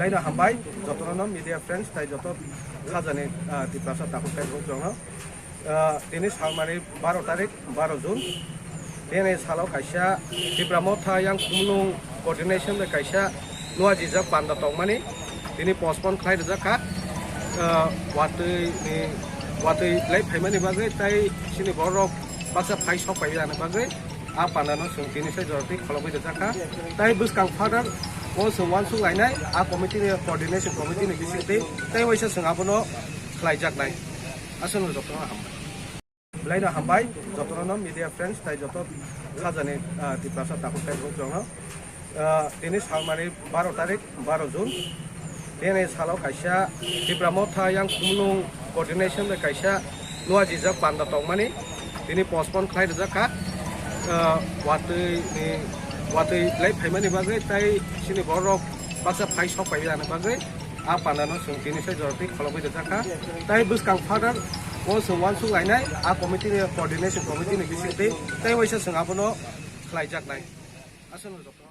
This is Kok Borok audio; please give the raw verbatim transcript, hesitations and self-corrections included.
Belai no hambai, jotono media friends tai joto khajani, ah, Tiprasa takhuk tai rok jono. Ah, tini salmani baro tarik, baro June. Tini salo kaisa Tipra Motha yang Khumulwng coordination bai kaisa nua jijak panda tongmani. Tini postpone khlai rijak kha. Ah, watwi ni, watwi lai phaimani bagwi tai chini borok baksa phai sok pai ani bagwi. A pandano chwng tini sai jora twi kholobwi rijak kha. Tai bwskang further o chwng uansuk lainai a committee ni coordination committee ni bisingtwi tai waisa chwng abono khlaijaknai. Aswkno jotono hambai. Belai no hambai, jotono media friends tai joto khajani, ah, Tiprasa takhuk tai rok jono. Ah, tini salmani baro tarik, baro June. Tini salo kaisa Tipra Motha yang Khumulwng coordination bai kaisa nua jijak panda tongmani. Tini postpone khlai rijak kha. Ah, watwi ni, watwi lai phaimani bagwi tai chini borok baksa phai sok pai ani bagwi a pandano chwng tini sai jora twi kholobwi rijak kha. Tai bwskang further o chwng uansuk lainai a committee ni coordination committee ni bisingtwi tai waisa chwng abono khlaijaknai. Aswkno joto